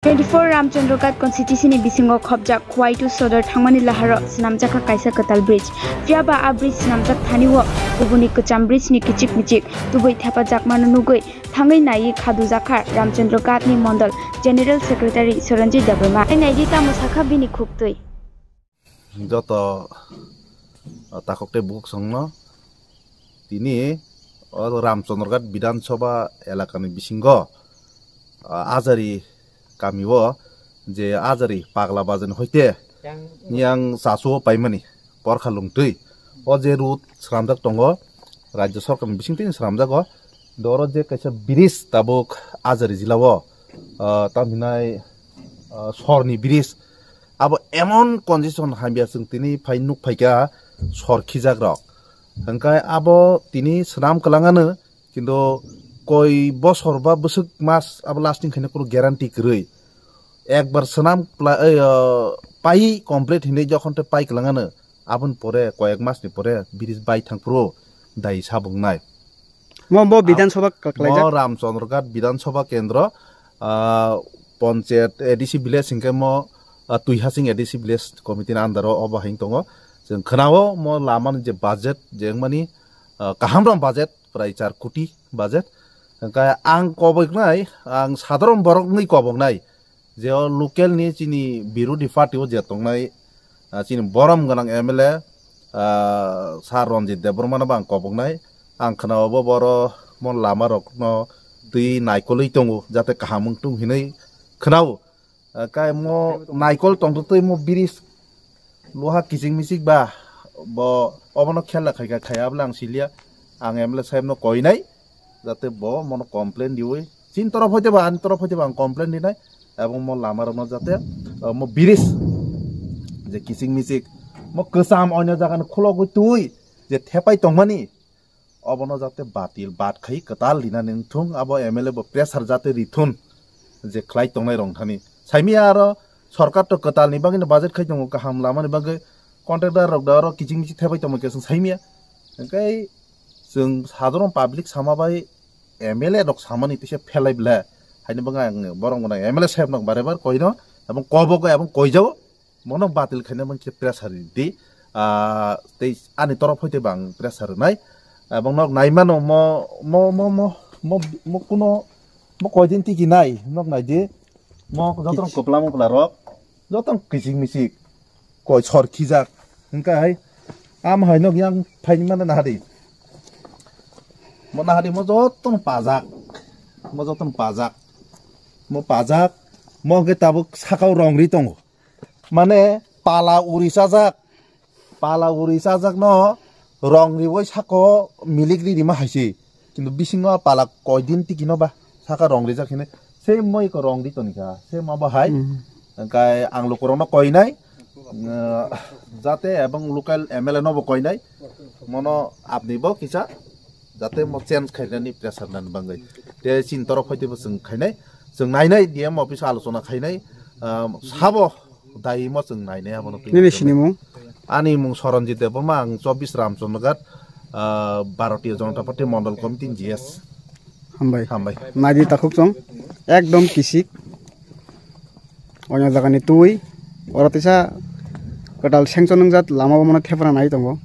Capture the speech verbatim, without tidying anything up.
Twenty-four Ramchandra Ghat constituency ni bisingo khopjak Khwaitu Sodor thangmani laharo swnamjakha kaisa kwtal bridge. Phiyaba a bridge swnamjak thani o kubuni kwcham bridge ni kichik michik tubui thepajakmano nugui thangwi naiwi khadujakha Ramchandra Ghat ni mondol General Secretary Soranjit Debbarma. Naidi tamo sakha bini khuktwi. Joto, ah, takhuk tei bukhuk songno tini o Ramchandraghat Bidhan Sabha elakani bisingo, ah, Ajari kamio je Ajari Pagla Bazarni hoite yang chasu paimani Porkha Lungtwi o je road swnamjak tongo, Rajya Sorkarni bisingtwi swnamjago. Doro je kaisa bridge tabuk Ajari jilao, ah, tamhinai, ah, sorni bridge. Abo emon condition hamya chwng tini phai nuk phaikha sor khijak rok. Hwnkhe abo tini swnam kwlangano, kintu koi bosor ba bwswk mas abo lasting khaina kunu guarantee kwrwi. Ekbar swnam pla-, ei, o, pai complete hinwi jokhon tei pai kwlangano, aboni pore koyek masni pore bridge bai thang phuru dai sabungnai. Mo, mo Bidhan Sabha ka-, mo kalaijak? Ramchandraghat Bidhan Sabha Kendro, ah, Panchayat A D C village hingke mo, ah, Tuihasing A D C village committee ni under o obo haing tongo. Chwng khwnao mo lama ni je budget, je wngmani, ah, kaham rok budget, prai char koti budget. Hingke ang koboknai, ang sadharon borok wngwi koboknai. Je o local ni chini birodhi party o je tongnai, ah, chini borom gwnang M L A, ah, Sir Ranjit Debbarma no bo ang koboknai. Ang khwnao bo boro mo lama rok no twi naikolwi tongo, jate kaham wng tung hinwi khwnao. Ah, kai mo naikol tongtwtwi mo bridge luha kiching michik ba bo obono khela khaika khaya bwle ang siliya. Ang M L A saheb no koinai, jate bo mono complain diwi. Chini torof hoite ba, ani torof hoite ba ang complain dinai. Ebong mo lama rokno jate, ah, mo bridge je kiching michik, mo kwcham oino jaga ni khulogwi twi je thepai tongmani, obono jate batil bat khai kwtal rinani wngthung, abo M L A bo pressure jate rithun je khlai tongnai rong thani. Saimia aro sorkar to kwtal ni bagwi no budget khai tongo, kaham lama ni bagwi contractor rok da aro kiching michik thepai tongma khe chwng saimia. Hingke chwng sadharon public sama bai M L A rok samani tisa phelai ble. Haini bagwi ang borok gwnang M L A saheb no bare bar koino, ebong kobogo ebong koijao. Mono batil khaina mangkhe pressure di. Ah, tei ani torof hoite bang pressure rwnai. Ebong nok naimano mo, mo, mo, mo, mo, mo kuno, mo koidin tiki nai, nok nai di. Mo joto rok kwpla mokla rok, joto rok kichik michik, koi sor khijak. Hingka hai, am hai nok yang phaini mana nahadi. Mo nahadi mo joto no pajak, mo joto no pajak, mo pajak, mo hingke tabuk sakao rong ri tongo. Mane pala uri chajak, pala uri chajak no rong riwi sako milik ri rima hai se. Kintu bisingo pala koidin tiki no ba saka rong rijak hine se moi ko rong ri toni kha se ma ba hai. Hmm. Hingkai ang lukurok no koinai, eh, jate ebong local M L A no bo koinai, mono apni bo kisa jate mo change khainani pressure nani bangwi. Te chini torof hoite bo chwng khainai, chwng nainai D M office o alochona khainai, ah, sabo dai mo chwng nainai abono twi. Nini sinimung? Ani mung Soronjit Debbarma, ang chobbish Ramchandraghat, ah, Bharatiya Janata Party Mondol Committee ni G S. Hambai. Hambai. Naidi takhuk chong, ekdom kisik. Onya jagani twi, oro tisa kwtal sengchon wngjak lama bo mano thepra nai tongo.